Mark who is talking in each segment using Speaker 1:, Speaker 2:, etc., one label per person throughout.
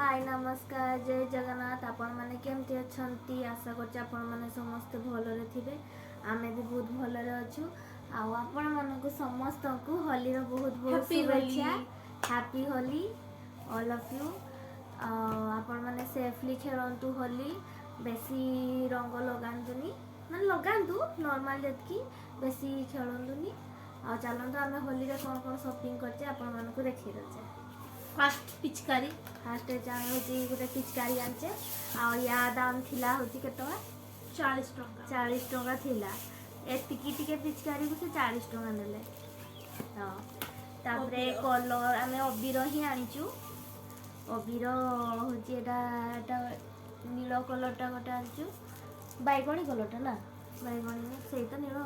Speaker 1: High, ନମସ୍କାର, ଜୟ ଜଗନ୍ନାଥ। ଆପଣମାନେ କେମିତି ଅଛନ୍ତି? ଆଶା କରୁଛି ଆପଣମାନେ ସମସ୍ତେ ଭଲରେ ଥିବେ। ଆମେ ବି ବହୁତ ଭଲରେ ଅଛୁ। ଆଉ ଆପଣମାନଙ୍କୁ ସମସ୍ତଙ୍କୁ ହୋଲିର ବହୁତ ବହୁତ
Speaker 2: Happy Holi.
Speaker 1: ଶୁଭେଚ୍ଛା। Happy Holi, all of you. ଆପଣମାନେ ସେଫଲି ଖେଳନ୍ତୁ ହୋଲି। ବେଶୀ ରଙ୍ଗ ଲଗାନ୍ତୁନି, ମାନେ ଲଗାନ୍ତୁ ନର୍ମାଲ ଯେତିକି, ବେଶୀ ଖେଳନ୍ତୁନି। ଆଉ ଚାଲନ୍ତୁ, ଆମେ ହୋଲିରେ କ'ଣ କ'ଣ ସପିଂ କରିଛେ, ଆପଣମାନଙ୍କୁ ଦେଖେଇ ଦେଉଛେ।
Speaker 2: ଫାଷ୍ଟ ପିଚକାରୀ।
Speaker 1: ଫାଷ୍ଟ ଆମେ ହେଉଛି ଗୋଟେ ପିଚକାରୀ ଆଣିଛେ। ଆଉ ୟା ଦାମ ଥିଲା ହେଉଛି କେତେ ଟଙ୍କା?
Speaker 2: 40 ଟଙ୍କା।
Speaker 1: 40 ଟଙ୍କା ଥିଲା। ଏତିକି ଟିକେ ପିଚକାରୀକୁ ସେ 40 ଟଙ୍କା ନେଲେ। ହଁ, ତାପରେ
Speaker 2: ଅବିର।
Speaker 1: କଲର୍ ଆମେ ଅବିର ହିଁ ଆଣିଛୁ। ଅବିର ହେଉଛି ଏଇଟା। ଏଇଟା ନୀଳ କଲର୍ଟା ଗୋଟେ ଆଣିଛୁ, ବାଇଗଣୀ କଲର୍ଟା ନା, ବାଇଗଣୀ ନା, ସେଇ ତ ନୀଳ।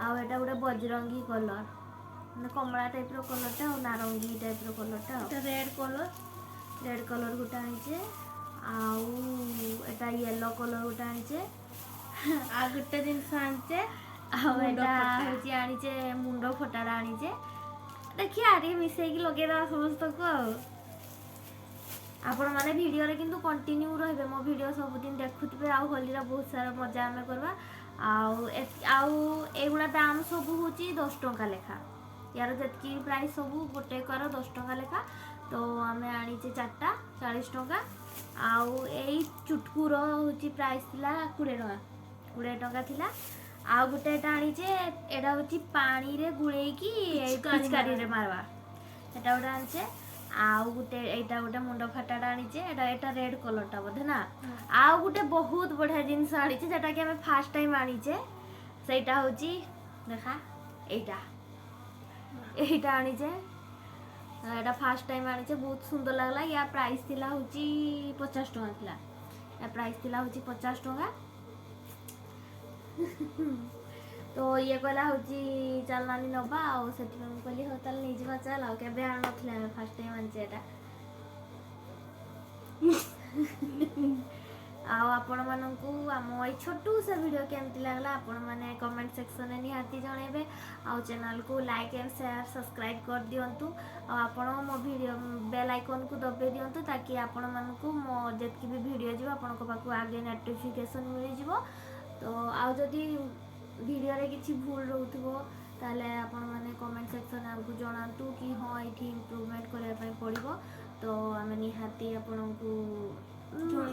Speaker 1: ଆଉ ଏଇଟା ଗୋଟେ ବଜରଙ୍ଗୀ କଲର୍, ମାନେ କମଳା ଟାଇପ୍ର କଲର୍ଟା ଆଉ ନାରଙ୍ଗୀ ଟାଇପ୍ର କଲର୍ଟା ଆଉ
Speaker 2: ଏଟା ରେଡ୍ କଲର୍।
Speaker 1: ରେଡ୍ କଲର୍ ଗୋଟେ ଆଣିଛେ। ଆଉ ଏଟା ୟେଲୋ କଲର୍ ଗୋଟେ ଆଣିଛେ।
Speaker 2: ଆଉ ଗୋଟେ ଜିନିଷ ଆଣିଛେ।
Speaker 1: ଆଉ
Speaker 2: ମୁଣ୍ଡ
Speaker 1: ଏଟା
Speaker 2: ଫଟା।
Speaker 1: ହେଉଛି ଆଣିଛେ, ମୁଣ୍ଡ ଫଟାଟା ଆଣିଛେ। ଦେଖିବା, ଟିକେ ମିଶେଇକି ଲଗେଇଦେବା ସମସ୍ତଙ୍କୁ। ଆଉ ଆପଣମାନେ ଭିଡ଼ିଓରେ କିନ୍ତୁ କଣ୍ଟିନ୍ୟୁ ରହିବେ, ମୋ ଭିଡ଼ିଓ ସବୁଦିନ ଦେଖୁଥିବେ। ଆଉ ହୋଲିର ବହୁତ ସାରା ମଜା ଆମେ କରିବା। ଆଉ ଏଇଗୁଡ଼ା ଦାମ ସବୁ ହେଉଛି 10 ଟଙ୍କା ଲେଖା। ୟାର ଯେତିକି ପ୍ରାଇସ୍ ସବୁ ଗୋଟେକର 10 ଟଙ୍କା ଲେଖା। ତ ଆମେ ଆଣିଛେ ଚାରିଟା, 40 ଟଙ୍କା। ଆଉ ଏଇ ଚୁଟକୁର ହେଉଛି ପ୍ରାଇସ୍ ଥିଲା 20 ଟଙ୍କା, 20 ଟଙ୍କା ଥିଲା। ଆଉ ଗୋଟେ ଏଇଟା ଆଣିଛେ, ଏଇଟା ହେଉଛି ପାଣିରେ ଗୁଳେଇକି ଏଇ
Speaker 2: ପିଚକାରୀ।
Speaker 1: ପିଚକାରୀରେ ମାରବା, ସେଟା ଗୋଟେ ଆଣିଛେ। ଆଉ ଗୋଟେ ଏଇଟା ଗୋଟେ ମୁଣ୍ଡ ଫଟାଟା ଆଣିଛେ। ଏଇଟା ରେଡ୍ କଲର୍ଟା ବୋଧେ ନା? ଆଉ ଗୋଟେ ବହୁତ ବଢ଼ିଆ ଜିନିଷ ଆଣିଛେ, ଯେଟା କି ଆମେ ଫାର୍ଷ୍ଟ ଟାଇମ୍ ଆଣିଛେ। ସେଇଟା ହେଉଛି, ଦେଖା, ଏଇଟା ଆଣିଛେ। ଏଇଟା ଫାର୍ଷ୍ଟ ଟାଇମ୍ ଆଣିଛେ, ବହୁତ ସୁନ୍ଦର ଲାଗଲା। ୟା ପ୍ରାଇସ୍ ଥିଲା ହେଉଛି 50 ଟଙ୍କା ଥିଲା। ୟା ପ୍ରାଇସ୍ ଥିଲା ହେଉଛି 50 ଟଙ୍କା। ତ ଇଏ କହିଲା ହେଉଛି ଚାଲ ନାନୀ ନବା। ଆଉ ସେଥିପାଇଁ ମୁଁ କହିଲି, ହଉ ତାହେଲେ ନେଇଯିବା ଚାଲ। ଆଉ କେବେ ଆଣିନଥିଲେ, ଆମେ ଫାର୍ଷ୍ଟ ଟାଇମ୍ ଆଣିଛେ ଏଇଟା। ଆଉ ଆପଣମାନଙ୍କୁ ଆମ ଏଇ ଛୋଟ ସେ ଭିଡ଼ିଓ କେମିତି ଲାଗିଲା, ଆପଣମାନେ କମେଣ୍ଟ ସେକ୍ସନରେ ନିହାତି ଜଣାଇବେ। ଆଉ ଚ୍ୟାନେଲକୁ ଲାଇକ୍ ଆଣ୍ଡ ସେୟାର, ସବସ୍କ୍ରାଇବ୍ କରିଦିଅନ୍ତୁ। ଆଉ ଆପଣ ମୋ ଭିଡ଼ିଓ ବେଲ୍ ଆଇକନ୍କୁ ଦବାଇ ଦିଅନ୍ତୁ, ତାକି ଆପଣମାନଙ୍କୁ ମୋ ଯେତିକି ବି ଭିଡ଼ିଓ ଯିବ, ଆପଣଙ୍କ ପାଖକୁ ଆଗେ ନୋଟିଫିକେସନ୍ ମିଳିଯିବ। ତ ଆଉ ଯଦି ଭିଡ଼ିଓରେ କିଛି ଭୁଲ ରହୁଥିବ, ତାହେଲେ ଆପଣମାନେ କମେଣ୍ଟ ସେକ୍ସନରେ ଆମକୁ ଜଣାନ୍ତୁ କି ହଁ, ଏଇଠି ଇମ୍ପ୍ରୁଭମେଣ୍ଟ କରିବା ପାଇଁ ପଡ଼ିବ। ତ ଆମେ ନିହାତି ଆପଣଙ୍କୁ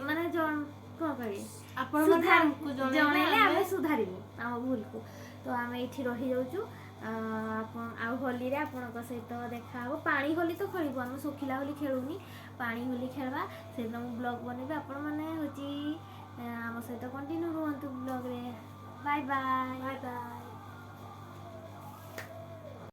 Speaker 1: ମାନେ କ'ଣ କହିବି,
Speaker 2: ଆପଣ ଆମକୁ ଜଣେଇଲେ
Speaker 1: ଜଣେଇଲେ ଆମେ ସୁଧାରିବୁ ଆମ ଭୁଲକୁ। ତ ଆମେ ଏଇଠି ରହିଯାଉଛୁ। ଆପଣ ଆଉ ହୋଲିରେ ଆପଣଙ୍କ ସହିତ ଦେଖା ହବ। ପାଣି ହୋଲି ତ ଖେଳିବୁ ଆମେ, ଶୁଖିଲା ହୋଲି ଖେଳୁନି, ପାଣି ହୋଲି ଖେଳିବା। ସେଦିନ ମୁଁ ବ୍ଲଗ୍ ବନେଇବି। ଆପଣମାନେ ହେଉଛି ଆମ ସହିତ କଣ୍ଟିନ୍ୟୁ ରୁହନ୍ତୁ ବ୍ଲଗ୍ରେ। Bye bye.
Speaker 2: Bye bye.